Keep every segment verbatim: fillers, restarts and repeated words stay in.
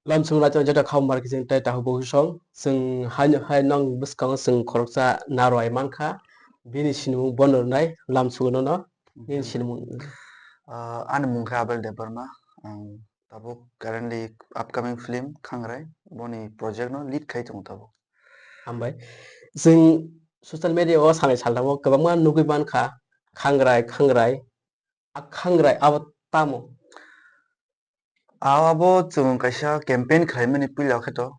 Lamsung naitong joto kha mar khe chwng tei tahu bo song. Chwng haino hai nong bwskango chwng khoroksa narwai mankha. Bini sinimung bono rwnai lamsung no no. Nini sinimung. Ah, ani mung khe Abel Debbarma. Ang tabuk currently upcoming film Khangrai boni project no lead khai tongo tabuk. Hambai. Chwng social media o salai salda o kwbangma nugwi mankha. Khangrai, Khangrai. A Khangrai abo tamo? Abo chwng kaisa campaign khlaimani puila khe to.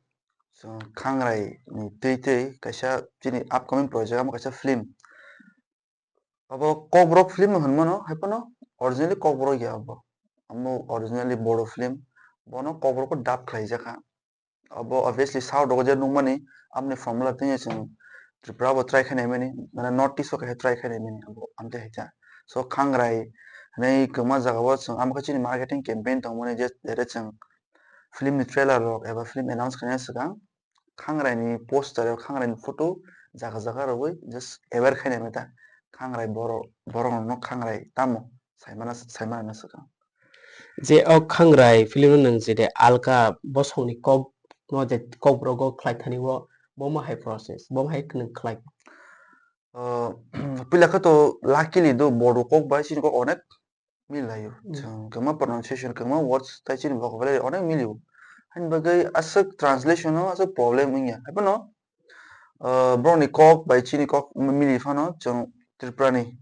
Chwng Khangrai ni twi twi kaisa chini upcoming project amo kaisa film. Abo Kokborok film hinmano hai phano originally Kokborok ya abo. Amo originally Bodo film. Bono Kokborok o dub khlaijakha. Abo obviously South rogo je nukmani, amoni formula tini chwng Tripura bo try khai naimani, mane North East o kaisa try khai naimani, abo amtwi hai kha. So Khangrai hinwi kwma jagao chwng amo khe chini marketing campaign tongmani je, jere chwng film ni trailer rok eba film announce khaina swkang Khangrai ni poster eba Khangrai ni photo jaga jaga rwui just aware khai naimani ta. Khangrai borok, borok rokno Khangrai tamo saimana, saimana swkang. Je o Khangrai film no nwng je de alka bosongni kok no je Kokborok o khlai thani o bo ma hai process, bo ma hai nwng khlai? Ah, puila khe to luckily do Bodo kok bai chini kok onek mil laio. Hmm. Chwng kwma pronunciation, kwma words tai chini bok belai onek milio. Haini bagwi aswk translation o aswk problem wngya. Hai phano, ah, borokni kok bai chini kok mili phano chwng Tripurani,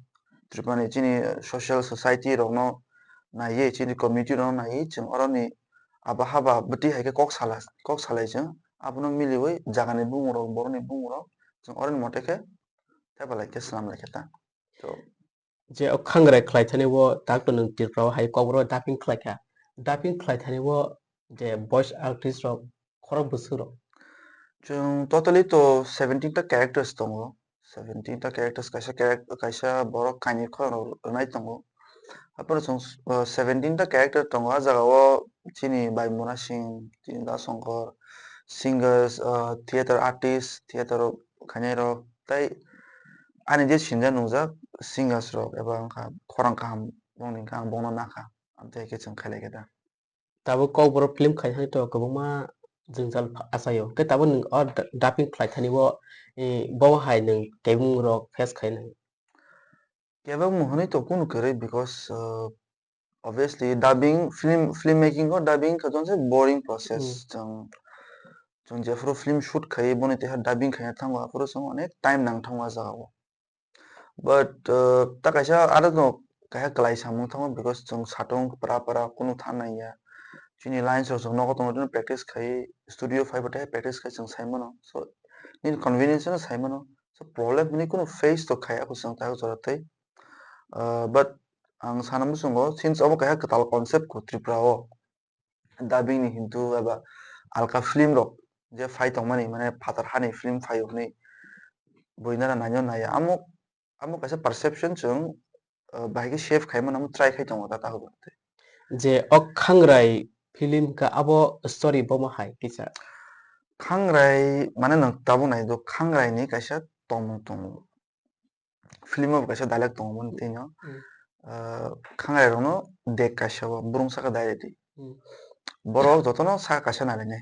Tripurani chini social society rokno naiwi, chini community rokno naiwi chwng oroni aba haba bwtwi hai khe kok sala, kok salai chwng abono miliwi jagani bumung rok, borokni bumung rok chwng oroni mote khe thepa lai khe swnam lai khe ta. So, je o Khangrai khlai thani o tak to nwng Tripura o hai Kokborok o dubbing khlai kha. Dubbing khlai thani o je voice artist rok khorok bwswk rok? Chwng totally to seventeen ta characters tongo. Seventeen ta characters, kaisa charac-, kaisa borok kainwi khorang rok rwnai tongo. Haphano chwng, uh, seventeen ta character tongo. A jaga o chini bai Mona Singh, chini Da Shankar, singers, uh, theater artist, theater rok khainai rok, tai ani je sinjak nungjak singers rok eba wngkha khorang kaham bongni wngkha, ang bongno nakha, amtwi hai khe chwng khailai khe da. Tabuk Kokborok film khai hai to kwbangma jwngjal pha-, achaio. Khe tabuk nwng o da-, dubbing khlai thani o, eh, bo hai nwng kebeng rok face khai nai? Kebeng mo hwnwi to kunu kwrwi, because, uh, obviously dubbing, film, film making o dubbing kha jongse boring process. Hmm. Chwng, chwng jephuru film shoot khai boni teha dubbing khaina thango, aphuru chwng onek time nang thango a jaga o. But, uh, ta kaisa aro no kaisa kwlai samung thango, because chwng satung para para kunu thanai ya. Chini lines rok chwng nogo tongo, practice khai, studio phai bo tei practice khai chwng sai mano. So, nini convenience no sai mano. So, problem hwnwi kunu face to khai, ako chwng tago jora tei. Uh, but ang sana muchungo, since obo kaisa kwtal concept ko Tripura o. Dubbing ni hintu eba alka film rok je phai tongmani, mane phatar hani film phai hwnwi buinara naino naiya. Amo, amo kaisa perception chwng, uh, bahai khe shape khaimano, amo try khai tongo ta, ta hwnkhe. Je o Khangrai film ka abo story bo ma hai kisa? Khangrai mane nwng tabuk nai do, Khangrai ni kaisa tongmung tongo. Film o bo kaisa dialogue tongo, hmm, tino. Hmm. Ah, Khangrai rokno dek kaisa o, burung saka direct. Hmm. Borok jotono saka kaisa nalainai.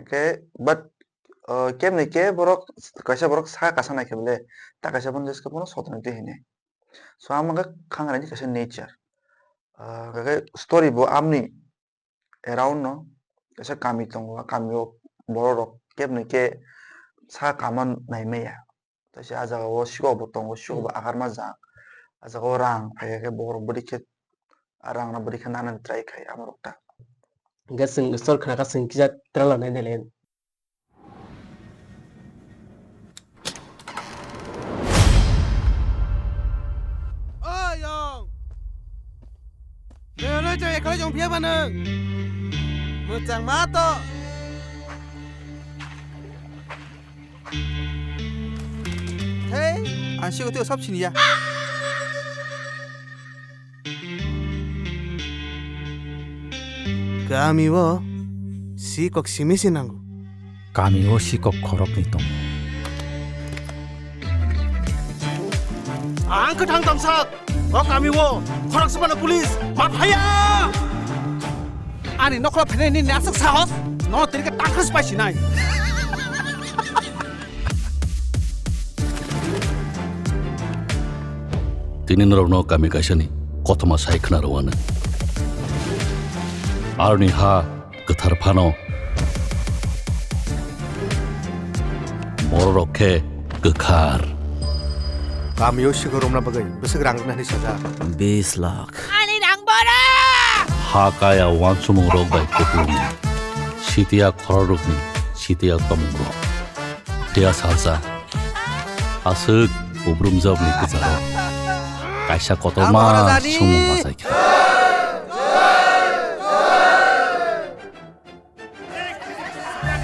Khe, but, ah, kebni khe borok, kaisa borok saka kaisa nai khe bole, ta kaisa bono jeske bono sotoni twi hinai. So, amo khe Khangrai ni kaisa nature. Ah, khe story bo amni around no kaisa kami tongo, a kami o borok rok kebni khe sa kama nai maya. Taisa a jaga o sikok bo tongo, sikok bo, hmm, agar ma jak. A jaga o rang phai khe borok bwrwi khe a rang no bwrwi khe nana try khai amo rok ta. Hingke chwng store khna kha chwng kisa trailer nai nai le. Oi, yong. Nelo jai ekla jong phiya mano. Muchang ma to. Hei, ang siko teo sab siniya. Kami o sikok simi se nango. Kami o sikok khoroknwi tongo. Ang kwthang tongsak. O kami o khorok swmano police ma phaiya. Ani nokla phainai nini aswk sahos? No, tini khe tangkhas pai sinai. Tini norokno kami kaisani kothoma sai khna rwano. Aroni ha kwthar phano bororok khe kwkhar. Kamio sikho romna bagwi bwswk rang rwna hwnwi sajak. Bis lakh. Ani rang bora! Ha kaya wansukmung rok bai kuplung. Sitiya khorok rokni sitiya tomung rok. Phiya salsa. Aswk ubrumjokni kwcharo. Kaisa kotorma sumung machaikha.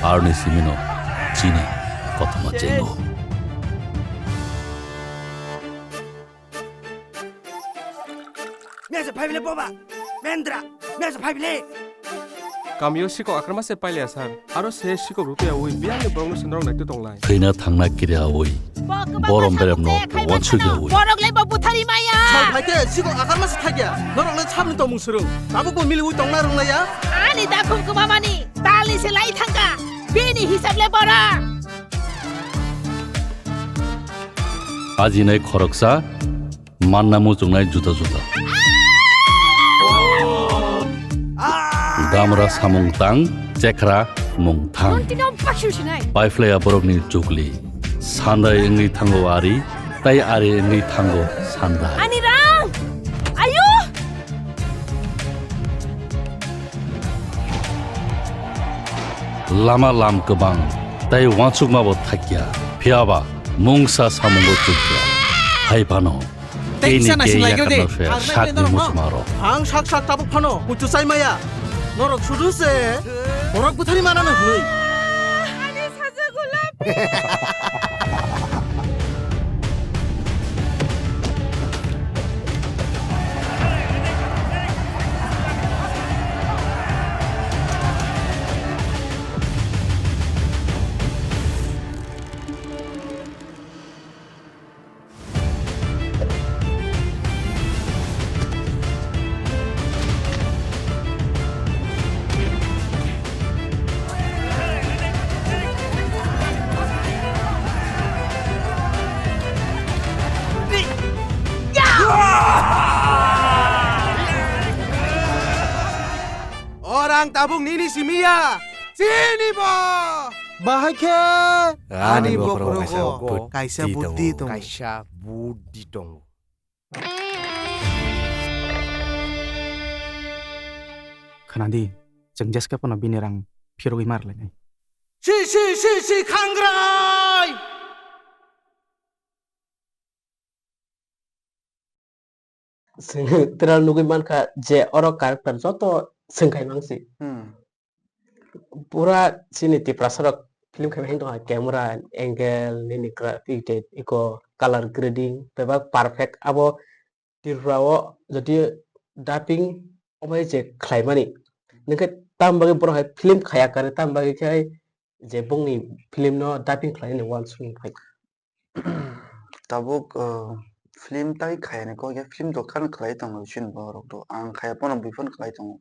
Aroni simino chini kothoma chengo. Mesa phai bile boba. Mendra. Mesa phai bile. Kamio sikok akarma se pailiya sar. Aro se sikok rupiya ui biyangni borokno se norok naitwi tonglai. Thwina thangna kiriya ui. Borom beremno wansukya ui. Borok lai bo buthari maya. Sal phaikhe sikok akarma se thakya. Norok lai sabni tongmung swrwng. Tabuk bo mili ui tongna rwnglaiya. Ani dakhum kwmamani. Talni se lai thangka. Bini hisab le bora. Ajinai khoroksa. Manna muchungnai juda juda. Damra samung tang, chekra mung thang. Paiphlaiya borokni chukli. Sandai wngwi thango ari, tai ari wngwi thango sandai. Ani rang! Ayo! Lama lam kwbang, tai wansukma bo thakya. Phiyaba mungsa samungo chukya. Hai phano. Tei kisa naising lai gede. Sakni muchmaro. Ang sak sak tabuk phano kuchu chai maya. Norok sudu se borok buthari manano hwnwi. Ani saja gulapi. Orang tabuk nini simiya, sini bo. Bahai khe ani bokhorogo kaisa buddhi tongo. Kaisa buddhi tongo. Khna di, chwng jeske phano bini rang phirogwi ma rwlainai. Si, si, si, si, khangrai! Chwng trailer nugwi mankha je oro character joto swngkhai mangsi. Hmm. Pura chini Tiprasa rok film khaima hinwi tongkha, camera angle, nini gra-, ite, iko color grading, bebak perfect. Abo Tripura o jodi dubbing obai je khlaimani, ningkhe tam bagwi borok hai film khaya kare, tam bagwi khe je bongni film no dubbing khlainani uansukmung phai. Tabuk, uh, film tai khayani kok ya, film to kan khlai tongo chini borok to. Ang khaya pono bui phano khlai tongo.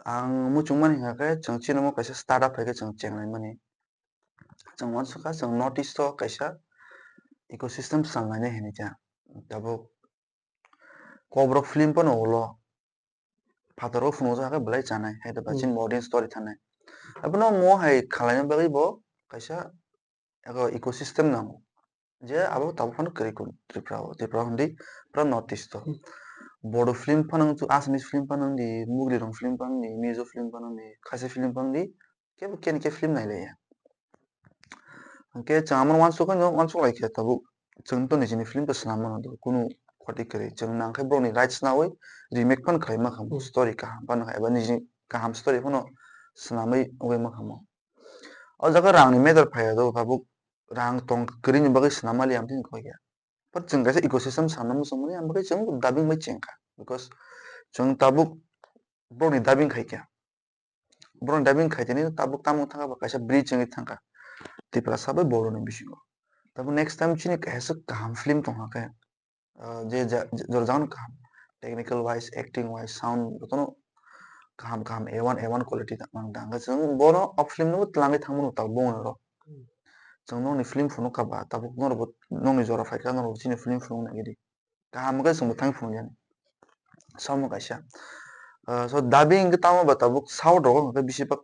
Ang muchung mani hingkha khe chwng chini omo kaisa startup hai khe chwng chenglai mani. Chwng uansukha chwng North East o kaisa ecosystem swnam lainai hinwi kha. Tabuk Kokborok film pono ulo phataro phunukjak khe belai chanai, hai to ba chini modern story thanai. Abono mo hai khwlaina bagwi bo kaisa ecosystem nango. Je abo tabuk phano kwrwi kun Tripura o, Tripura hwnwi pura North East o. Bodo film phano wngdi, Assamese film phano wngdi, Mugri rong film phano wngdi, Mizo film phano wngdi, Khasi film phano wngdi, kebo keni khe film nailaiya. Hwnkhe chwng amo uansuk no uansuk lai khe tabuk chwng to nijini film to swnam mano do kunu khoti kwrwi. Chwng nang khe borokni rights nawi remake phano khlai ma kha, story kaham phano kha, eba nijini kaham story phano swnamwi wngwi ma kha mo. O jaga rangni matter phaiya do, tabuk rang tong kwrwini bagwi swnam mali amtwini koi ya. But chwng kaisa ecosystem sana muchungmani, ang bagwi chwng dubbing bai chengkha. Because chwng tabuk borokni dubbing khaikha. Borokni dubbing khaitini tabuk tamo thangkha ba kaisa bridge wngwi thangkha Tiprasa bai Bodo ni bisingo. Tabuk next time chini kaisa kaham film tongkha khe, ah, je ja-, je jorjagano kaham, technical wise, acting wise, sound jotono kaham kaham A one, A one quality ta-, mang ta. Hwnkhe chwng bono o film no bo twlangwi thangmano ta bongni rok. Hmm. Chwng nokni film phunukha ba, tabuk norok bo nokni jora phaikha, norok bo chini film phunukna gidi. Kaham khe chwngbo thang phunukya ni. Samo kaisa. Ah, so dubbing hwnkhe tamo ba tabuk South rogo hwnkhe bisi bak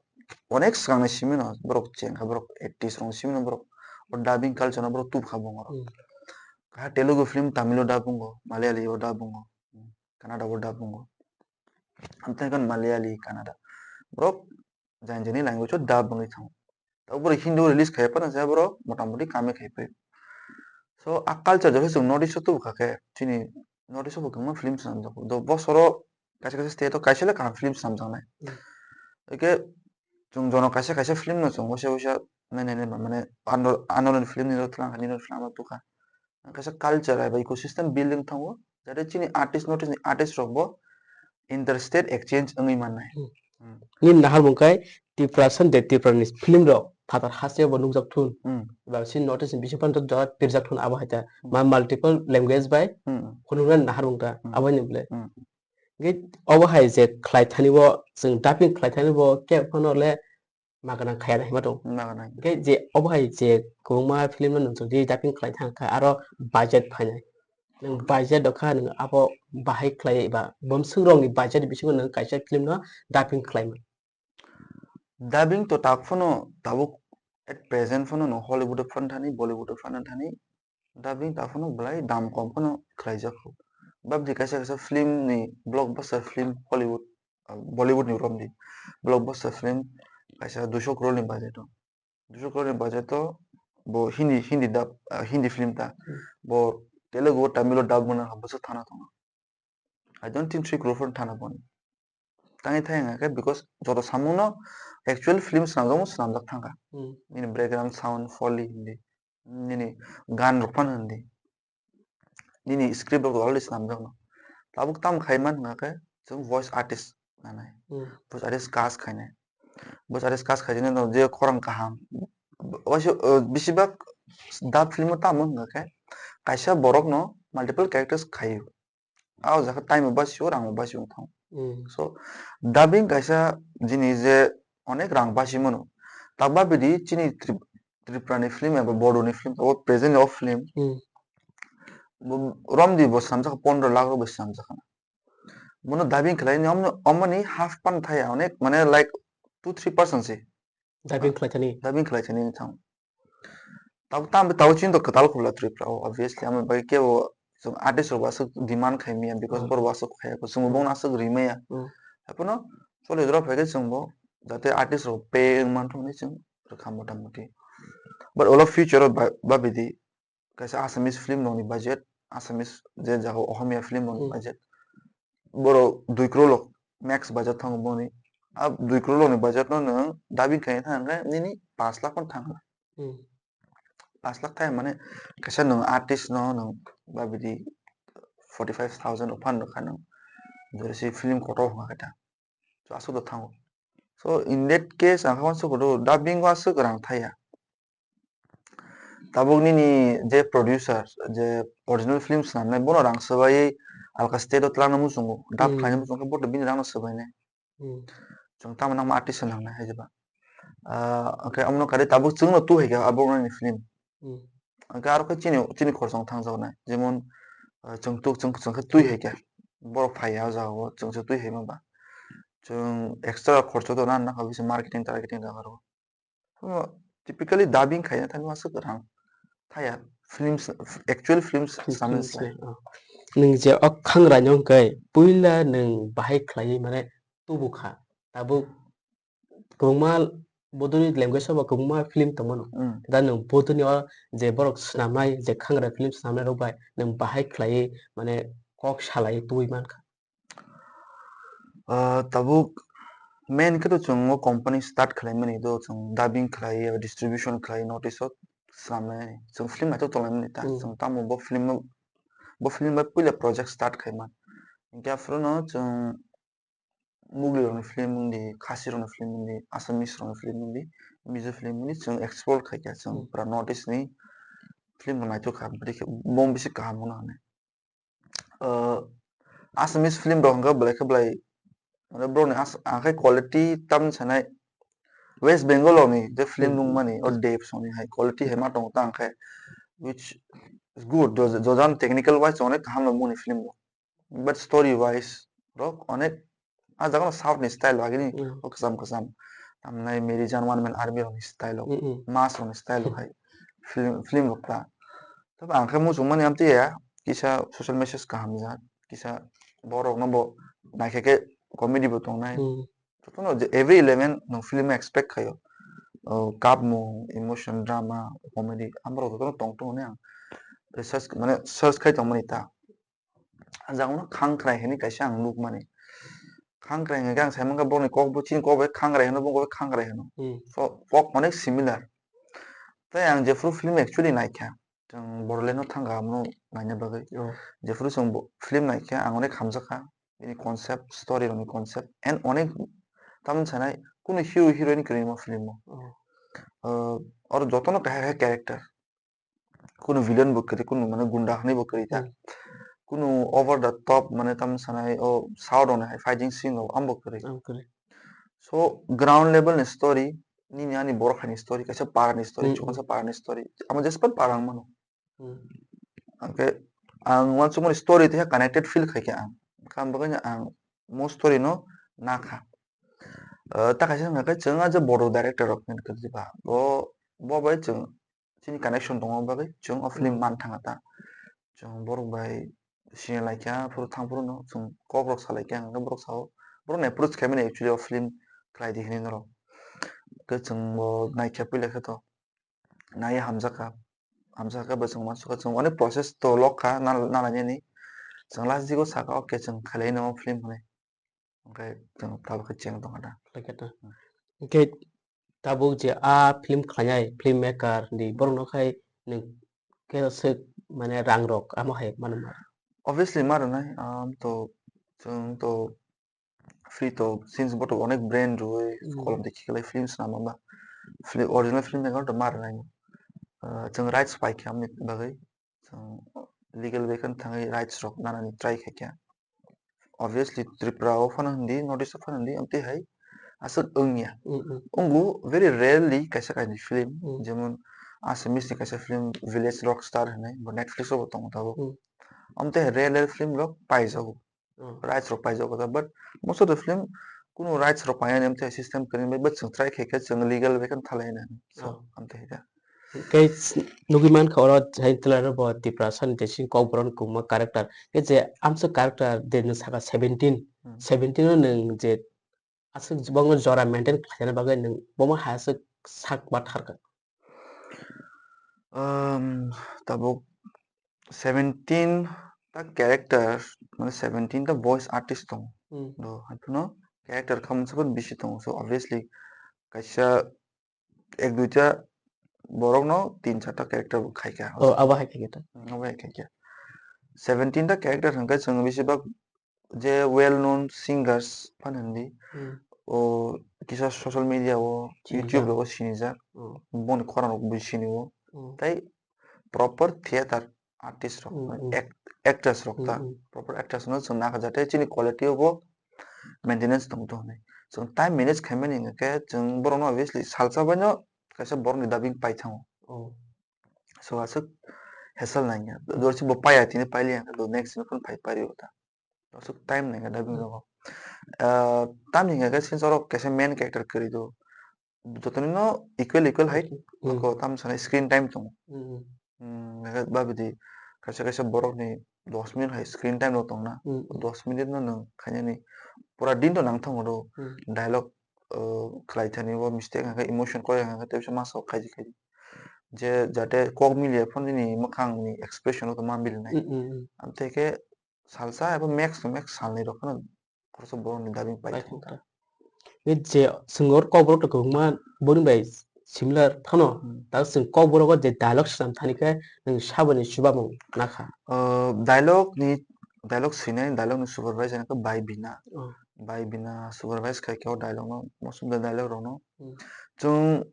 onek swkangni simi no borok chengkha, borok eighties rok simi no borok o dubbing culture no borok tubkha bongorok. Hmm. Ha Telugu film Tamil o dub wngo, Malayali o dub wngo, Kannada o dub wngo. Amtwi kan Malayali, Kannada. Borok jani jani language o dub wngwi thango. Tabuk borok Hindi o release khai phano se borok motamoti kami khai phai. So a culture jokhe chwng North East o tubukha khe chini North East o bo kwbangma film swnamjago. Do bosoro kaisa kaisa state o kaisa le kaham film swnamjaknai. Hmm. Hwnkhe chwng jono kaisa kaisa film no chwng waisa waisa nainai mane ano, ano film ni rok twlang kha, nini rok twlang ma tukha. Kaisa culture eba ecosystem building thango, jate chini artist, North East ni artist rok bo interstate exchange wngwi mannai. Hmm. Hmm. Nini naharmung khe Tiprasa de Tiprani film rok phatar haste bo nukjak thun. Hmm. Ba si North East ni bising phano jora pirjak thun abo hai ta. Hmm. Ma multiple language bai Hmm. khunuknani naharmung ta Hmm. abo ni bole. Hmm. Hwnkhe obo hai je khlai thani bo, chwng dubbing khlai thani bo khe phano le ma gwnang khaya hinma tong. Ma gwnang. Hwnkhe je obo hai je kwbangma film no nwng chwng di dubbing khlai thang kha aro budget phainai. Nwng budget rok kha nwng abo bahai khlai ba bumswk rokni budget bisingo nwng kaisa film no dubbing khlai man. Dubbing to tak phano tabuk at present phano nwng Hollywood o phan thani, Bollywood o phan thani, dubbing ta phano belai dam kom phano khlaijak kho. Babdi kaisa kaisa film ni blockbuster film Hollywood, ah, Bollywood ni romdi blockbuster film kaisa duiso crore ni budget o. Duiso crore ni budget o bo Hindi, Hindi dub, ah, Hindi film ta. Hmm. Bo Telugu, Tamil o dub mano ha bwswk thana tongo. I don't think three crore phano thana boni. Tangwi thai hwnga khe because joto samung no actual film swnamjakmung swnamjak thangkha. Hmm. Nini background sound, Foley hindi, nini gan rok phano hindi, nini script rok already swnamjakno. Tabuk tamo khai man hwnga khe chwng voice artist nanai. Hmm. Voice artist cast khainai. Voice artist cast khaijani no je khorang kaham. Waisa, uh, bisibak dub film o tamo hwnga khe kaisa borok no multiple characters khaio. Ah, o jaga time bo basio, rang bo basio wng thango. Hmm. So, dubbing kaisa jini je onek rang basi mano. Takba bidi chini Trip-, Tripura ni film eba Bodo ni film, abo present o film. Hmm. Bo, romdi bo swnamjak pondro lakh rok bo swnamjak na. Bono dubbing khlai ni omno, omoni half pan thaya, onek, mane, like, two three percent se. Dubbing khlai thani. Dubbing khlai thani thang. Tabuk tam, tabuk chini to kwtal khobla Tripura o, obviously, amo bai kebo chwng artist rok bo aswk demand khai maya, because Hmm. borok bo aswk khai kho, chwngbo Hmm. bono aswk ri maya. Hmm. Haiphano choli jora phai khe chwngbo jate artist rok pay wng man thung hinwi chwng rwkha motamoti. But olo future o ba, babidi kaisa Assamese film rokni budget, Assamese je jaga Ohomia film rokni Hmm. budget, borok dui crore lok max budget thango boni. A dui crore lokni budget no nwng dubbing khaina thang khe nini panch lakh phano thang kha. Hmm. Panch lakh thai mane kaisa nwng artist no nwng babidi forty five thousand o phan rwkha nwng. Jora se film kotor wngkha khe ta. So aswk do thango. So in that case ang khe uansuk do dubbing o aswk rang thaya. Tabuk nini je producer, je original film swnamnai, bono rang swbai alka state o twlangna muchungo, dub Hmm. khlaina muchungo, boto bini rang no swbainai. Hmm. Chwng tamo nangma artist se nangnai hai jeba. Ah, okay, omono kari tabuk chwngno tu hai khe abo nini film. Hmm. Hwnkhe aro khe chini, chini khoroksa thangjaknai. Jemon, ah, chwng tuk, chwng, chwng khe twi hai khe. Borok phai ya o jaga o, chwng se twi hai ma ba. Chwng extra khoroksa to na, na kha bisa marketing, targeting jaga rok. Omo typically dubbing khaina thani aswk rang thaya, films, actual films Films samani se, slai. Ah. Nwng je o khangra ni hwnkhe puila nwng bahai khlaiwi mane tubu kha. Tabuk kwbangma bodoni language o bo kwbangma film tongmano. Mm. Da nwng bodoni o je borok swnamnai, je khangra film swnamnai rok bai nwng bahai khlaiwi mane kok salaiwi tubui mankha. Ah, tabuk main khe to chwng o company start khlaimani do chwng dubbing khlai, distribution khlai, notice o swnamnai. Chwng film naithok tonglaimani ta, Hmm. chwng tamo bo film o, bo film bai puila project start khaimani. Hinkhe aphuru no chwng Mugli rokni film wngdi, Khasi rokni film wngdi, Assamese rokni film wngdi, Mizo film wngdi, chwng explore khaikha chwng Hmm. pura North East ni film rok naithok kha, bwrwi khe bong bisi kaham wngna hwnwi. Ah, Assamese film rok hwnkhe belai khe belai Mane bro ni as-, ang khe quality tamni sanai West Bengal ni je film Hmm, hmm. nungmani o Dev Soni hai quality hai ma tongo ta ang khe, which is good. Jo-, jojan technical wise onek kaham rok muni film bo. But story wise rok onek a jaga no South ni style agini Hmm. o kwcham kwcham. Tamnai Meri Jan One Man Army rok ni style o, Hmm, hmm. Mass rok ni style o hai film, film rok ta. Tabi ang khe muchung mani amtwi ya, kisa social message kaham jak, kisa borok no bo naikhe khe comedy bo tongnai. Hmm. Jotono je every element nwng film expect khaio. O, kapmung, emotion, drama, comedy, amorok jotono tong tongo hwnwi ang research, mane search khai tongmani ta. A jaga no Khangkhrai hwnwi kaisa ang nukmani. Khangkhrai hwnwi khe ang sai mankha borokni kok bo chini kok bai Khangkhrai hwno, bo kok bai Khangkhrai hwno. Hmm. So, kok onek similar. Tai ang jephru film actually naikha, chwng Bodoland no thangkha, abono naina bagwi. Oh. Jephru chwng bo-, film naikha, ang onek hamjakha. Bini concept, story rokni concept, and onek tamni sanai, kunu hero heroine kwrwi ma film o. Oh. Uh, oro jotono kaisa kaisa character. Kunu villain bo kwrwi, kunu mane gunda hwnwi bo kwrwi ta. Hmm. Kunu over the top, mane tamni sanai, o South rokni hai fighting scene rok, amo bo kwrwi. Amo kwrwi. So, ground level ni story, nini ani borok hai ni story, kaisa para ni story, Hmm, chuknosa hmm. para ni story. Amo jespan para ang mano. Hmm. Hwnkhe ang uansukmani story tei connected feel khaikha ang. Hwnkhe ang bagwino ang mo story no nakha. Ah, ta kaisa wngkha khe chwng ah je Bodo director rok hinwi kwrwi ba. Bo, bo bai chwng chini connection tongma bagwi chwng o film Hmm. man thangkha ta. Chwng borok bai sini laikha, phuru thang phuru no chwng kok rok sa laikha, hwnkhe borok sao. Borok no approach khaimani actually o film khlai di hinwi norok. Hwnkhe chwng bo naikha puila khe to. Nai hamjakha, hamjakha bai chwng uansukha, chwng onek process to lok kha na, na lainani. Chwng last digo sakha, "Okay, chwng khailai no film," hwnwi. Hwnkhe chwng tabuk khe cheng tongkha da. Khlai khe ta. Hmm. Hwnkhe tabuk je a film khlainai, film maker ni borok no khai nwng khe swk mane rang rok amo hai mano ma? Obviously ma rwnai, um, to chwng to free to since bo to onek brain rwui Hmm. kolom de khiklai film swnam ba. Fli-, original film maker to ma rwnai. Uh, chwng rights pai khe amni bagwi. Chwng legal way khe thangwi rights rok nanani try khai khe. Obviously Tripura o phano hindi, North East o phano hindi, amtwi hai aswk wngya. Hmm, hmm. Wngo very rarely kaisa kaini film, Hmm. jemon Assamese ni kaisa film Village Rockstar hinwi, bo Netflix o bo tongo tabuk. Hmm. Amtwi hai rare rare film rok paijago. Oh. Rights rok paijak kha, but most of the film kunu rights rok paiyani, amtwi system kwrwini bai, but chwng try khai khe chwng legal bai khe thalai nai. So, Oh. amtwi hai khe. Khe s-, nugui mankha oro hai trailer o bo Tiprasa ni design Kokborok ni kwbangma character. Khe je amsa character de nwng saka seventeen, Hmm. seventeen o nwng je aswk bo jora maintain khlaina bagwi nwng bomo hai aswk sak ma tharkha. Um, tabuk seventeen ta character, mane seventeen ta voice artist tongo. Hmm. Do, haikhe no character kha mungsa phano bisi tongo. So, obviously, kaisa ek duita borok no tin charta character bo khai kha. Oh, abo hai khai khe ta. Hmm, abo hai khai khe. Seventeen ta character hwnkhe chwng bisi bak je well known singers phano hindi, Hmm. o kisa social media o, Sinijak. YouTube rogo sinijak, Hmm. boni khorang rok bo sinio, Hmm. tai proper theater artist rok, Hmm, hmm. Act-, actress rok ta, Hmm, hmm. Proper actress no chwng nakha jate chini quality o bo maintenance tong tong hinwi. Chwng time manage khaimani hwnkhe chwng borok no obviously salsa bai no kaisa borok ni dubbing pai thango. Oh. So aswk hassle nangya. Dorsi bo paiya tini pailiya hwnkhe next ni phano phai pario ta. Aswk time nangya dubbing Hmm. rogo. Ah, tamni hwnkhe since oro kaisa main character kwrwi do. Jotono no equal equal hai Okay. Hmm. Ako tam sana screen time tongo. Hmm. Hmm, hwnkhe babidi kaisa kaisa borok ni dos minute hai screen time rok tongna. Hmm. Dos minute no nwng khainani pura din to nang thango do. Hmm. Dialogue, uh, khlai thani bo mistake hwnkhe emotion koi hwnkhe tei bisa masa khaidi khaidi. Je jate kok miliya phone ni mwkhang ni expression rok ma milinai. Hmm, hmm, hmm. Amtwi khe salsa eba max to max salnwi rok phano khoroksa borok ni dubbing pai Pai thangkha. Thangkha. Ni je chwng oro Kokborok to kwbangma boni bai similar phano, Hmm. ta chwng Kokborok o je dialogue swnam thani khe nwng saboni chubamung nakha. Uh, dialogue ni, dialogue swinai, dialogue ni supervisor khe Bai Bina. Oh. Bai Bina supervise khai khe o dialogue no, most of the dialogue rok no. Hmm. Chwng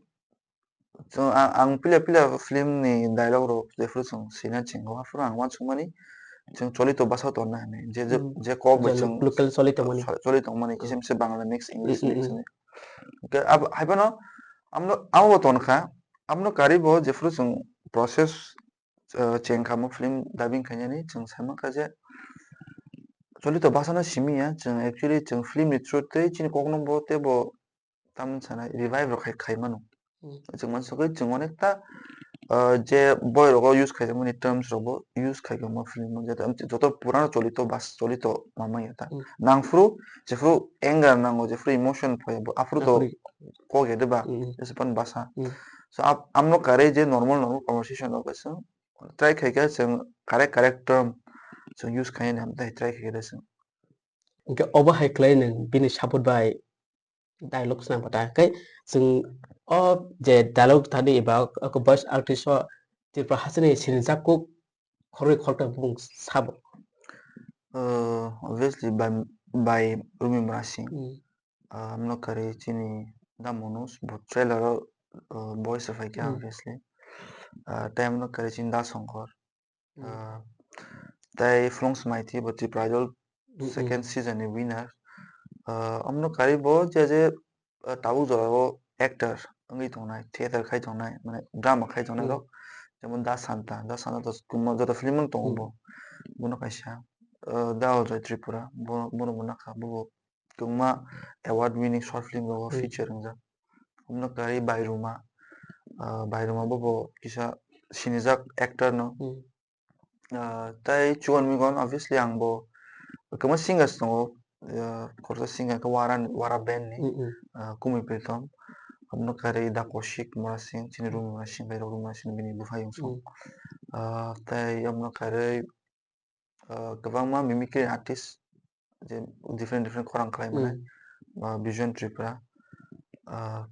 Chwng ang, ang pila pila film ni dialogue rok jephru chwng sina chingo, aphuru ang uansukmani chwng cholito bwsao tonna hinwi, je, je, Hmm. je kok bai Je chwng local choli tongmani. Choli tongmani, Hmm. kisa misa Bangla mix, English Hmm, hmm, mix hmm. hinwi. Hwnkhe abo, haiphano amno, amo bo tonkha, amno karwi bo jephuru chwng process, uh, cheng kha mo film dubbing khainani, chwng sai mankha je cholito bwsano simi ya, chwng actually chwng film ni through tei chini kokno bo tei bo tamni sana revive rok khai, khai mano. Hmm. Chwng mansugwi chwng onekta, uh, je boi rogo use khaijakmani terms rogo use khaikha mo film o, joto, joto purano cholito bas, cholito ma manya ta. Hmm. Nangphuru, jephuru anger nango, jephuru emotion phai, bo aphuru to Aphuru. Kok ya de ba, Hmm. jephuru basa. Hmm. So, ap-, amno karwi je normal, normal conversation rogo chwng try khaikha, chwng correct, correct term chwng use khainani ham tei try khaikha chwng. Hwnkhe obo hai khlai nwng bini support bai dialogue swnam kha ta. Hwnkhe chwng o je dialogue thani eba o voice artist o Tripura hasteni sinijak kuk khorwi khoroktham bumung sabo. Uh, obviously by, by Rumi Murasing. Hmm. Ah, amno karwi chini Da Manoj bo trailer o, uh, voice rwphai kha, Hmm. obviously. Ah, tei amno karwi chini Da Songkor. Hmm. Ah, tei Flong Smaiti bo Tripura Idol Hmm, hmm. second season ni winner. Ah, amno karwi bo je je, ah, tabuk jora o actor wngwi tongnai, theater khai tongnai, mane drama khai tongnai Hmm. rok, jemon Da Santa, Da Santa to kwbangma joto film o tongo Hmm. bo. Bono kaisa, ah, Da Ajoy Tripura, bo, bono bo nakha, bo bo kwbangma award winning short film rogo Hmm. feature wngjak. Amno karwi Bairuma, ah, Bairuma bo bo kisa sinijak actor no. Hmm. Ah, tei Chuan Migon, obviously ang bo kwbangma singers tongo, ah, khoroksa singer khe Wara, Wara band ni, Hmm, hmm. ah, Kumui Pritom. Amno karwi Da Kosik Murasing, chini Hmm. Rumi Murasing bai rok Rumi Murasing bini bupha yong song. Hmm. Ah, tei amno karwi ah, kwbangma mimicry artist, je different different khorang khlai mwnai, Hmm. ah, Vision Tripura, ah,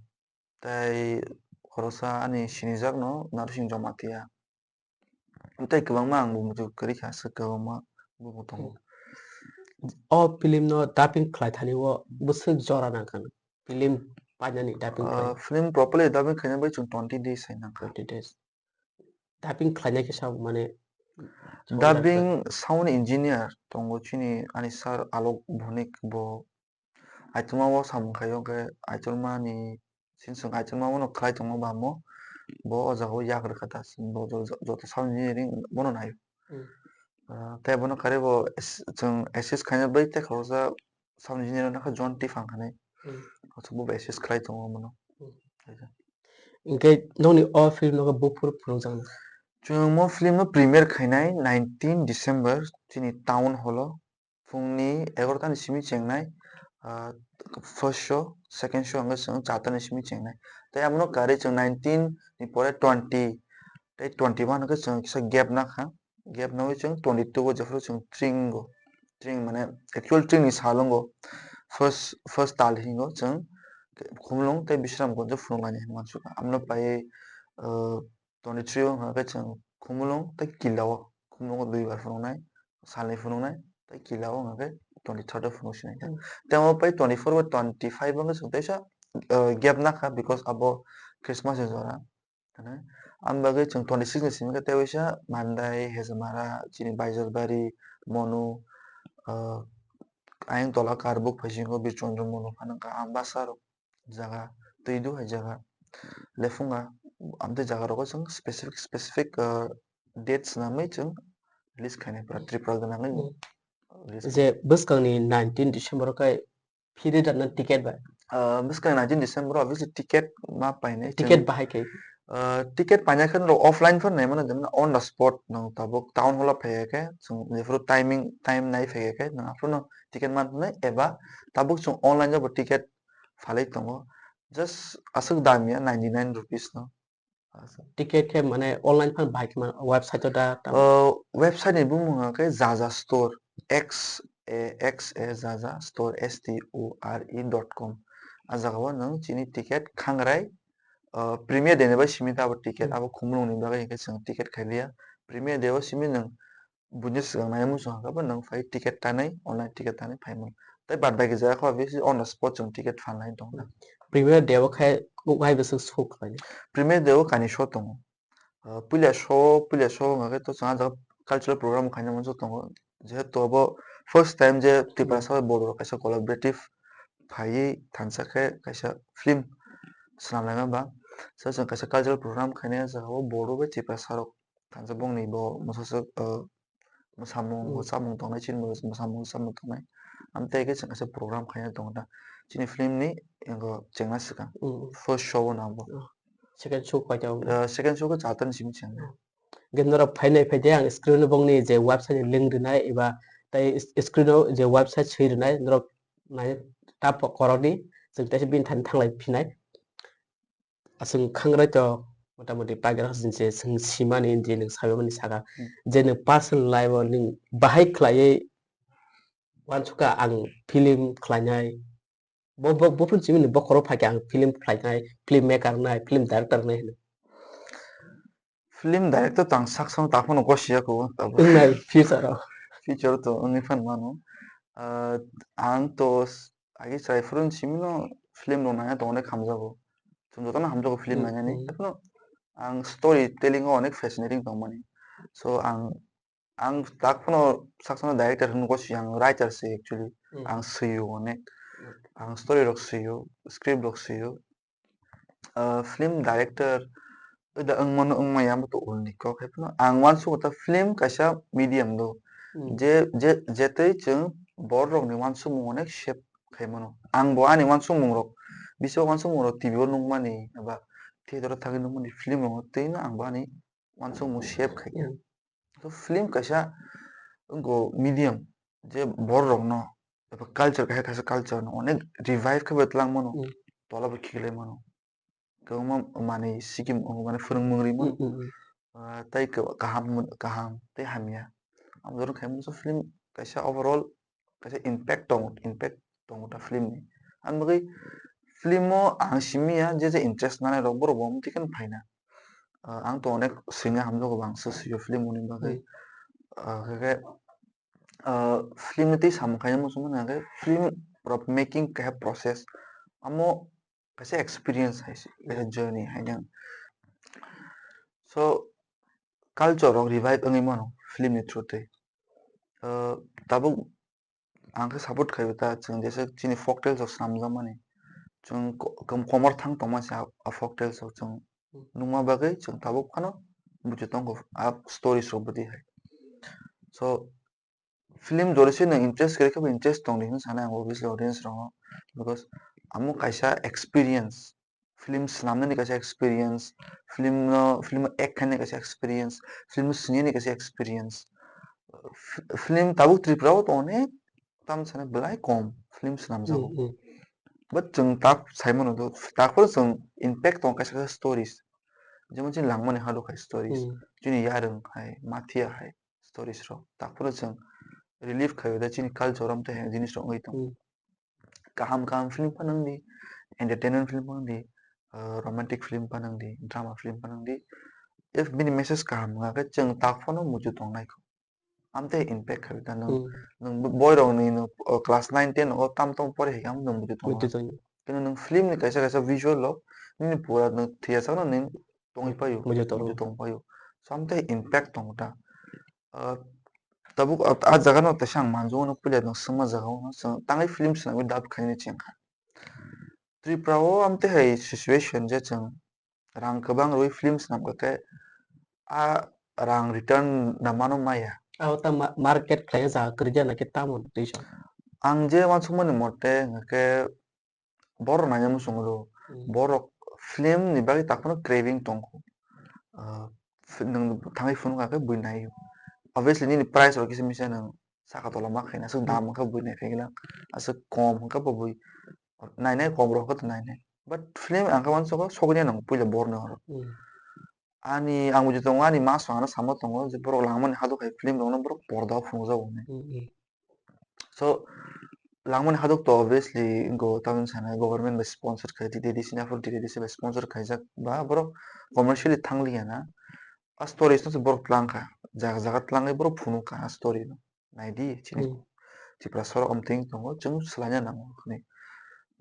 tei khoroksa ani sinijak no Narsing Jamatia. Tei kwbangma ang bo muitu kwrwi kha, aswk kwbangma bo bo tongo. Hmm. O film no dubbing khlai thani o bwswk jora nang kha film painani dubbing khlai? Ah, film properly dubbing khaina bai chwng twenty days hai nang kha. Twenty days. Dubbing khlainai khe sabo, mane, Dubbing sound engineer tongo chini ani sir Alok Bhonik, bo aituma o samung khai o khe aituma ni sinswng aituma o no khlai tongo bamo, bo o jaga o yak rwkha ta, bo jo-, jo-, joto sound engineering bono nai o. Hmm. Ah, tei bono karwi bo ass-, chwng assist khaina bai tei khoroksa sound engineer wngkha John T Phang hinwi. Hmm. Aswk bo bai assist khlai tongo bono. Hmm. Hwnkhe nokni o film no buphuru phunukjaknai? Chwng mo film no premiere khainai nineteen December chini town hall o phungni egarota ni simi chengnai, ah, first show, second show hwnkhe chwng charta ni simi chengnai. Tei abono karwi chwng nineteen ni pore twenty tei twenty one hwnkhe chwng kisa gap nakha. Gap nangwi chwng twenty two o jephuru chwng tring o, tring mane actual tring ni sal wngo, first, first tal hingo chwng Khumulwng tei Bisramganj o phunuknani hinwi uansukha. Amno paiwi, uh, twenty three o hwnkha khe chwng Khumulwng tei Killa o, Khumulwng o duibar phunuknai, salni phunuknai, tei Killa o hwnkha khe twenty third o phunuk sinai kha. Hmm. Tei omo pai twenty four bai twenty five o hwnkhe chwng teisa, uh, gap nakha because abo Christmas ni jora. Hwnwi. Ang bagwi chwng twenty six ni simi khe tei waisa Mandai, Hezmara, chini Baijasbari, Monu, ah, ayang tola Karbuk phaisingo Birchondro Monu phano wngkha. Ang bwsarok jaga twi do hai jaga lephunga, amtwi jaga rogo chwng specific, specific, ah, date swnamwi chwng release khainai pura Tripura gwnangwi Hmm. release Je bwskangni nineteen December o khe Phiri rwna ticket bai? Ah, bwskang nineteen December o obviously ticket ma painai. Ticket chwng, bahai khe? Ah, ticket paina khe norok offline phano nai mano, jemon on the spot nwng tabuk town hall o phai khe, chwng jephuru timing, time nai phai khe nwng aphuru no ticket man tongnai, eba tabuk chwng online o bo ticket phalwi tongo. Just aswk dam ya, ninety nine rupees no. Ticket khe mane online phano bahai khe mano, website o da tamo? O, website ni bumung hwnkha khe Zaza Store, X A X A Zaza Store, S T O R E dot com. A jaga o nwng chini ticket khangrai, o, Premier Day ni bai simi khe abo ticket, Hmm. abo Khumulwng ni bagwi hwnkhe chwng ticket khai liya. Premier Day o simi nwng buini swkang nai muchung hwnkhe bo nwng phai ticket tanwi, online ticket tanwi phai mano. Tei baad baki jaga khe obviously on the spot chwng ticket phalnai tongkha. Premier Day o khe kuk hai bwswk show khlainai? Premier Day o kainwi show tongo. Ah, puila show, puila show wngkha khe to chwng ah jaga cultural program khaina muchung tongo. Jehetu abo first time je Tiprasa bai Bodo rok kaisa collaborative phaiwi thansa khe kaisa film swnam laima ba. So chwng kaisa cultural program khaina jagao Bodo bai Tiprasa rok thansa bongni bo mwsaswk, uh, mwsamung, hmm, chamung tongnai, chini mwsamung, chamung tongnai. Amtwi khe chwng kaisa program khaina tongo da. Chini film ni ego chengna swkang. Hmm. First show no abo. Oh. Second show kaita wngo? Uh, second show khe chatani simi chengna. Hmm. Hwnkhe norok phainai phaide ang screen o bongni je website ni link rwnai eba tei screen o je website swi rwnai norok nai ta korokdi chwng teisa bini thani thanglai phinai. Aswk khangrai to motamoti pagira je chwng simani je nwng saimani saka, hmm, je nwng personal life o nwng bahai khlaiwi uansukha ang film khlainai. Bo, bo, bo phun simi ni bokhoro phaikha ang film khlainai, film maker nai, film director nai hwnwi. Film director tang sak sam ta phano gosi ya ko, tabuk. Wngnai future o. Future to wngwi phan mano. Ah, ang to s-, agi chai phuru simi no film rok nai to onek hamjago. Chwng joto no hamjago film, hmm, nainani. Hmm. Tei phano ang story telling o onek fascinating tongmani. So ang, ang tak phano sak sam director hwnwi gosi, ang writer se actually. Hmm. Ang swiyo onek. Hmm. Ang story rok swiyo, script rok swiyo. Ah, film director da wngmano wngmaya amo to ulni kok, hai phano ang uansukha ta film kaisa medium do. Hmm. Je, je, jetwi chwng borok rokni uansukmung onek shape khai mano. Ang bo ani uansukmung rok, bisingo uansukmung rok T V o nukmani eba theater o thangwi nukmani film rok twi no ang bo ani uansukmung shape khai kha. Hmm. So film kaisa wngkha medium, je borok rokno eba culture kaisa, kaisa culture no onek revive khe bai twlang mano, hmm, tola bo khiklai mano. Kwbangma manwi sikim, mane phwrwngmung ri mano. Hmm, hmm, hmm. Ah, tei kaham, kaham tei hamya. Ang joto khai mano film kaisa overall kaisa impact tongo, impact tongo ta film ni. Ang bagwi film o ang simi ya je je interest nanai rok borok bo amtwi khe phaina. Ah, ang to onek swina hamjago, bangsa swiyo film ni bagwi. Hmm. Ah, khe, ah, film ni tei samung khaina muchung mano khe film rok making kaisa process. Amo kaisa experience hai se, kaisa journey hai nang. So, culture rok revive wngwi mano film ni through twi. Uh, tabuk ang khe support khai ta, chwng jesa chini folk tales rok swnamjakmani. Chwng ko-, kom-, komor thang tongma se a, a folk tales rok chwng nukma bagwi chwng tabuk phano buchi tongo a stories rok bwtwi hai. So, film jora se nwng interest kwrwi khe bo interest tong di hwnwi sanai ang obviously audience rokno, because amo kaisa experience, film swnamnani kaisa experience, film no, film act khainani kaisa experience, film swngyani kaisa experience. F-, film tabuk Tripura o to onek tam sanai belai kom film swnamjago. Hmm, hmm. But chwng tak sai mano do, tak phano chwng impact tong kaisa kaisa stories. Jemon chini Langmani Haduk hai stories, hmm, chini Yarwng hai, Mathiya hai stories rok. Tak phano chwng relief khaio da chini culture rom tei hai jinis rok wngwi tong. Hmm. Kaham kaham film phano wng di, entertainment film phano wng di, uh, romantic film phano wng di, drama film phano wng di. If bini message kaham wngkha khe chwng tak phano muitu tongnai kho. Amtwi impact khawi ta nwng, hmm, nwng bo-, boy rokni nwng, uh, class nine ten o tam tong pori hai khe nwng muitu tongo. Muitu tongo. Kino nwng film ni kaisa kaisa visual rok nini pura nwng thwiya sakno nwng tongwi paio, muitu tongo, muitu tong paio. So amtwi impact tongo ta. Uh, tabuk a, a jaga no teisa ang manjugano puila nwng swngma jaga o no chwng tangwi film swnamwi dub khainani chengkha. Tripura o amtwi hai situation je chwng rang kwbang rwi film swnamkha khe a rang return na mano maya. Abo ta ma-, market khlai jaga kwrwi ya naki tamo twi sa? Ang je uansukmani mote hwnkhe borok naina muchungo do. Hmm. Borok film ni bagwi tak phano craving tongkho. Ah, fi-, nwng thangwi phunukha khe bui naio. Obviously nini price rok kisa misa nwng saka tola ma khaina, aswk, hmm, dam wngkha bui naiphai gwnang, aswk kom wngkha bo bui nainai, kom rok wngkha to nainai. But film ang khe uansukha sogwi nai nango puila borok ni oro. Hmm. Ani, ang buji tongo, ani ma swkang ano samo tongo je borok Langmani Haduk hai film rokno borok porda o phunukjago hinwi. Hmm, hmm. So, Langmani Haduk to obviously go tamni sana government bai sponsor khai, T T D C ni aphuru T T D C bai sponsor khaijak ba borok commercially thangliya na. A stories no se borok tlang kha, jaga jaga tlangwi borok phunuk kha a story no. Naidi chini, hmm, Tripura sorok amtwing tongo, chwng swlaina nango hinwi.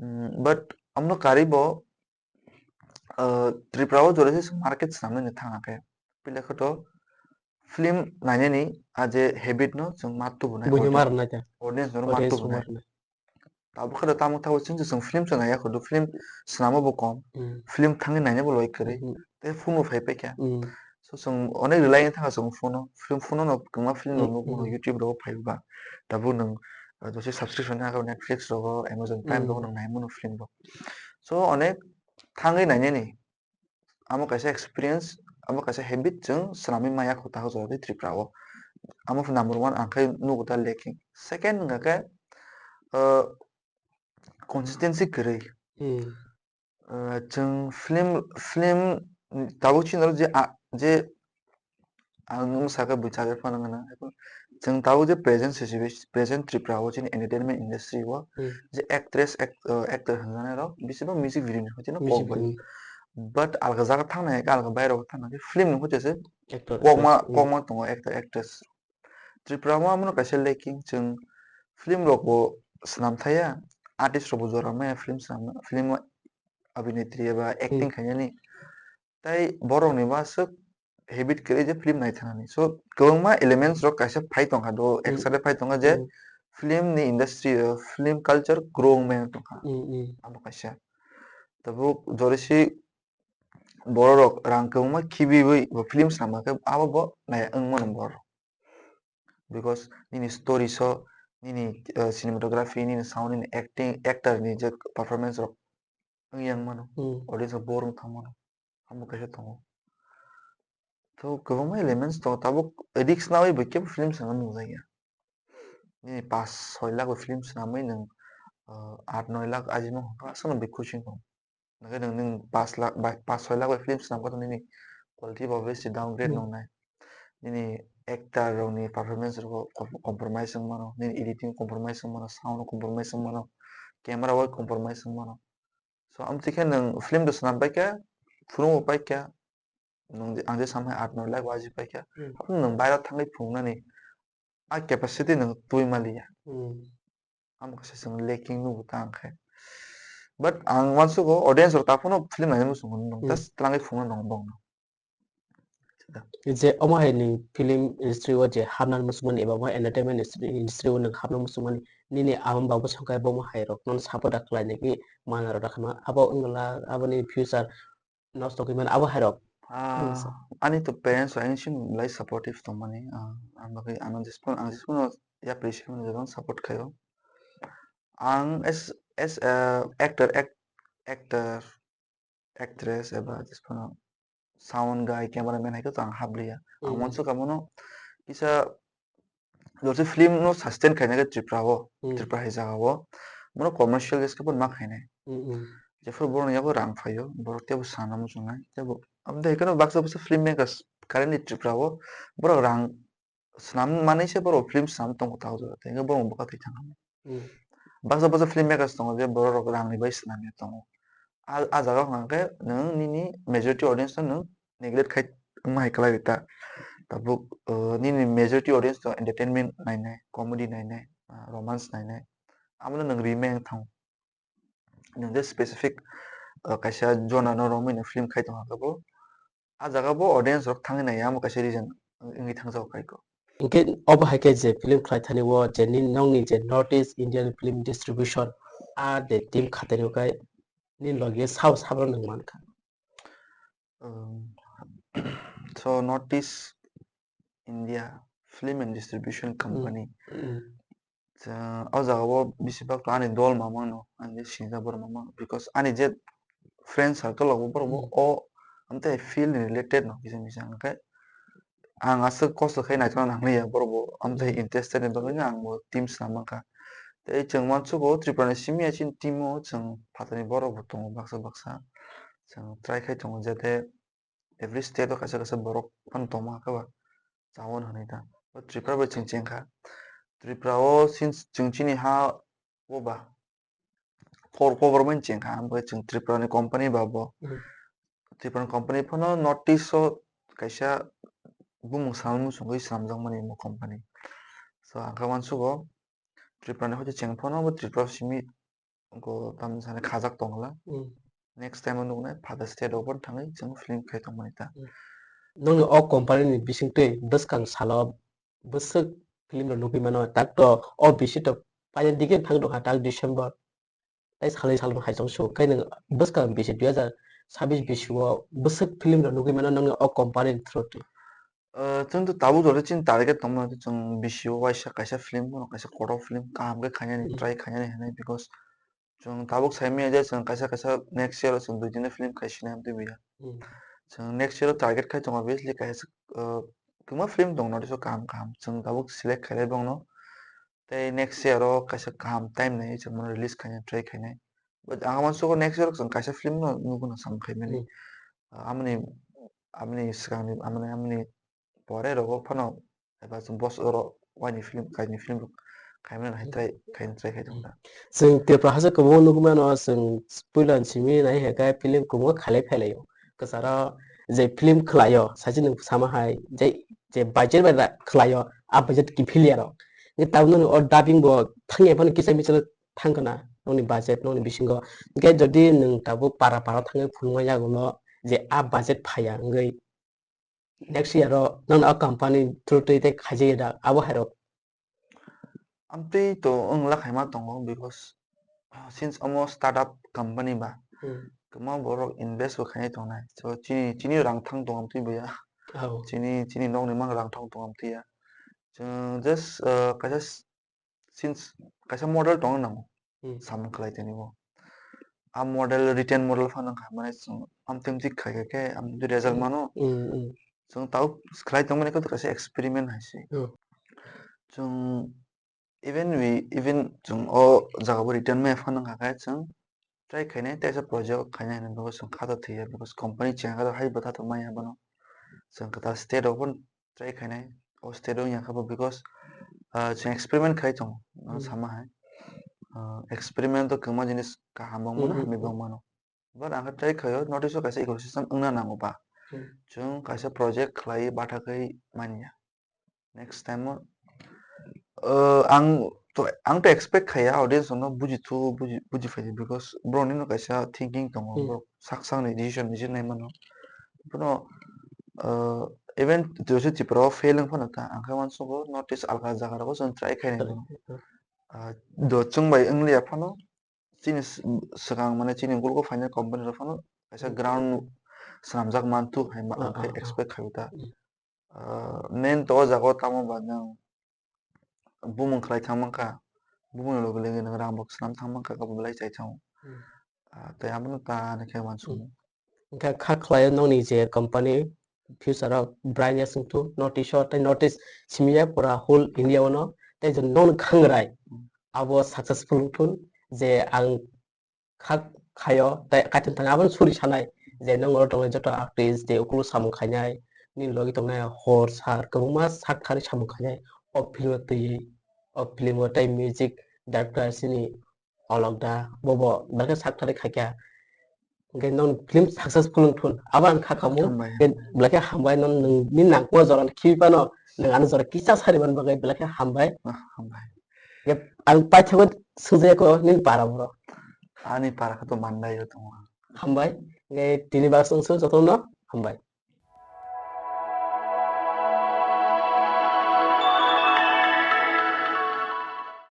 Mm, but amno karwi bo, uh, Tripura o jora se market swnamnani thang khe, puila khe to film nainani a je habit no chwng ma tubunai, Buini audience, ma rwnai ta. Audience no ma Audience tubunai. Ma rwnai. Tabuk khe tamo tabo chwng chwng film se naiya kho, film swnamo bo kom, Hmm. Film thangwi naina bo loi kwrwi. Hmm. Tei phone bo phai paikha. Hmm. So chwng onek rwlai thangkha chwng phone o, film, phone o no kwbangma film rok Hmm, nugo, hmm. YouTube rogo phai ba. Tabuk nwng, uh, jose subscription ha Netflix rogo, Amazon Prime rogo Hmm. nwng nai mano film bo. So onek thangwi nainani. Amo kaisa experience, amo kaisa habit chwng swnamwi maya kho ta jora tei Tripura o. Amo pho number one ang khe nugo ta lacking. Second wngkha khe, uh, consistency kwrwi. Hmm. Uh, chwng film, film tabuk chini je, a, je ang nwng sakha bwsa khe phano wngna. Chwng tabuk je present situation, present Tripura o chini entertainment industry o Hmm. je actress, act-, uh, actor hwnjanai rok bisi bang music video ni hoite no Music kok bai. Video. But alga jaga thangna hai, alga bairok thangna hai film ni hoite se Actor, kokma, actress. Hmm. Kokma tongo actor, actress. Tripura o amo no kaisa lacking, chwng film rok bo swnam thaya, artist rok bo jora maya film swnam, film abhinetri eba acting Hmm. khainani. Tai borok ni ma swk habit kwrwi je film naithanani. So, kwbangma elements rok kaisa phai tongkha do, Hmm. Extra phai tongkha je Hmm. film ni industry o, film culture grow wngmani tongkha. Hmm, hmm. Abo kaisa. Tabuk jorisi borok rang kwbangma khibiwi bo film swnamkha khe abo bo nai wng mano borok. Because nini story so, nini, uh, cinematography, nini sound, nini acting, actor ni je performance rok wngya wng mano. Hmm. Audience rok bore wng thang mano. Amo kaisa tongo. To kwbangma elements tongo, tabuk risk nawi bo kebo film swnamna nukjakya. Nini pas soi lakh bai film swnamwi nwng, uh, aat noi lakh ajima hwnkha, aswkno bikhu sing tongo. Hwnkhe nwng, nwng pas lakh bai, pas soi lakh bai film swnam khe nini quality bo obviously downgrade Hmm. nongnai. Nini actor rokni performance rokbo com-, compromise wng mano, nini editing compromise wng mano, sound compromise wng mano, camera o compromise wng mano. So, amtwi khe nwng film do swnam paikha, phunukbo paikha, nwng je, ang je samhai aat noi lakh bai ajik paikha, Hmm. haphano nwng bairo thangwi phunuknani a capacity nwng twi maliya. Hmm. Amo kaisa chwng lacking nugo ta ang khe. But ang uansugo audience rok ta phano film naina muchungo nwng Hmm. just twlangwi phunukna nango bongno. Je omo hai ni film industry o je hapna muchungmani eba omo entertainment industry, industry o nwng hapna muchungmani nini ama babu songkha bomo hai rok nono support da khlainai ki mana rok da khama abo wngla aboni future nosto khe mano abo hai rok. Ah, Ano sa. Ani to parents rok ani sim lai supportive tongmani, ah, ang bagwi ano jispo, ang jispono ya appreciate mano jabang support khaio. Ang as, as a actor, act-, actor, actress eba jispono sound guy, cameraman hai khe to ang habliya. Ang Hmm. uansukha bono kisa Jodi film no sustain khaina khe Tripura o, Hmm. Tripura hai jaga o, bono commercial gas khe bono ma khainai. Hmm, hmm. Jephuru borokni yago rang phaio, borok teibo sana muchungnai, teibo. Aboni hai kheno baksa baksa film makers currently Tripura o, borok rang swnam manwi se borok film swnam tongo ta o jaga, tei borok bwkha twi thangkha. Hmm. Baksa baksa film makers tongo je borok rok rang ni bai swnam ya tongo. A, a jaga hwnkha khe nwng nini majority audience no nwng neglect khai wngma hai kwlai ta. Tabuk, uh, nini majority audience to entertainment nainai, comedy nainai, uh, romance nainai. Amo no nwng remain thang. Nwng je specific, uh, kaisa genre no romwi nwng film khai tongkha khe bo. A jaga bo audience rok thangwi naiya, amo kaisa reason wngwi thangjago kaiko. Hwnkhe obo hai khe je film khlai thani o je nini nokni je North East Indian film distribution a de team khatani o khe nini logi sao sabo nwng mankha. Um, so North East India Film and Distribution Hmm. Company. Hmm. Chwng o jaga o bisi bak to ani dol mamang no, ani sinijak borok mamang, because ani je friend circle rok bo borok bo Hmm. O amtwi field ni related no kisa misa, hwnkhe ang aswk kosto khe naithokna nangliya, borok bo amtwi Hmm. Interested ni bagwi no ang bo team swnam mankha. Tei chwng uansugo Tripura ni simi ya chini team o chwng phatarni borok bo tongo baksa baksa, chwng try khai tongo jate every state o kaisa kaisa borok phano tongma khe ba chawon hinwi ta. O Tripura bai chwng chengkha. Tripura o since chwng chini ha o ba kor-, kobormani chengkha, abo chwng Tripura ni company ba bo. Hmm. Tripura ni company phano North East o kaisa bumung swnam muchungwi swnamjakmani omo company. So, ang khe uansugo Tripura ni hoite cheng phano bo Tripura simi go tamni sani khajak tongla. Hmm. Next time o nuknai phatar state o bo thangwi chwng film khai tongmani ta. Hmm. nongni o company ni bisingtwi bwskang salo bwswk film rok nugwi mano, tak to o bisi to paina digi thang tongkha, tak December. Tai salai salmo hai chong su, kai nwng bwskang bisi dui hazar sabis bisi o bwswk film rok nugwi mano nongni o company ni through twi? Ah, chwng to tabuk jora chini target tongmani chwng bisi o waisa kaisa film, bono kaisa kotor film kaham khe khainani, Hmm. try khainani hinwi, because chwng tabuk sai manya je chwng kaisa kaisa next year o chwng dui tinta film khai sinai amtwi buya. Hmm. Chwng next year o target khai tongo, obviously kaisa, ah, kwbangma film tong notice o kaham kaham. Chwng tabuk select khailai bongno. Tei next year o kaisa kaham time nai chwng bono release khaina try khainai. But ang uansukgo next year o chwng kaisa film no nukgwno sam khaimani. Hmm. Ah, amoni, amoni swkangni, amoni, amoni pore rogo phano eba chwng bos oro waini film, kaini film rok khaimani hai Hmm. try, khaina try khai tongkha. Chwng Tripura haste kwbangma nugwi mano, chwng puila simi nai hai khe film kwbangma khailai phailaio. Kwcharo je film khwlaio, sachi nwng sama hai, je, je budget bai ra-, khwlaio, a budget kiphilya rok. Hwnkhe tabuk nini o dubbing bo thangya phano kisa misa thang kana nokni budget, nokni bisingo. Hwnkhe jodi nwng tabuk para para thangwi phunukma yagulo je a budget phaiya wngwi next year o nokni o company through twi tei khaijagya da abo hai rok? Amtwi to wng la khaima tongo, because, ah, since omo startup company ba, Hmm. kwbangma borok invest bo khainai tongnai. So chini, chini rang thang tong amtwi buya. Oh. Chini, chini nokni mang rang thang tong amtwi ya. Chwng just, ah, kaisa s-, since kaisa model tongna nango. Hmm. Samung khlai tini bo. A model, written model phano wngkha, mane chwng amtwi amtwi khaikha khe amtwi result Hmm. mano. Hmm, hmm. Chwng tau khlai tongmani khe kaisa experiment hai se. Hmm. Chwng even we, even chwng o jaga bo written maya phano wngkha khe chwng try khainai, teisa project khainai hinwi, because chwng kha to thwiya, because company chengkha to hai bwtha to maya bono. Chwng kwtal state rok phano try khainai, o state o wngya khe bo, because, ah, chwng experiment khai tongo, ano Hmm. sama hai. Ah, experiment o kwbangma jinis kaham bo mano, Hmm, hamya hmm, bo hmm. mano. But ang khe try khaio, notice o kaisa ecosystem wngna nango ba. Hmm. Chwng kaisa project khlai bathakgwi manya. Next time o, uh, ang to, ang to expect khaiya audience no buji thu, buji, buji phai, because bro nino kaisa thinking tongo, Hmm. bro sak sak ni decision niji nai mano. Bono, uh, even Joshi Tripura o fail wng phano ta, ang khe uansukgo North East alka jaga rogo chwng try khainai Correct. mano. Hmm. Ah, do chwng bai wng liya phano, chini s-, swkang mane chini gulgo phainai company rok phano kaisa Hmm. ground swnamjak manthu hai ma-, Ah, ang khe ah, ah. expect khai ta. Hmm. Ah, main to o jaga o tamo ba nwng bumung khlai thang mankha, bumung ni loge loge nwng rang bo swnam thang mankha, kabo belai chai thango. Hmm. Ah, tei abono ta ani khe uansukmung. Hmm. Hwnkhe kha khlaio nokni je company future o brightness wngthun North East o tei North East simi ya pura whole India o no, tei je nokni khangrai Hmm. abo successful wngthun, je ang kha khaio tei kaitor thani abono suri sanai je nokni oro tongnai joto artist je ukolo samung khainai, nini logi tongnai hor sar kwbangma sak thani samung khainai o film o twiwi, o film o tei music director chini Alok da, bobo belai khe sak thani khaikha. Hwnkhe nokni film successful wngthun, abo ang kha khamu. Hambai, Hwnkhe hambai. Belai khe hambai, no nwng nini nangkukma jora no khibi phano, nwng ano jora kisa sari man bagwi belai khe hambai. Ah, hambai. Hwnkhe ang paithago sujaya ko nini para boro. Ani para khe to mandai o tongo. Hambai. Hwnkhe tini bagwi chwng jotono hambai.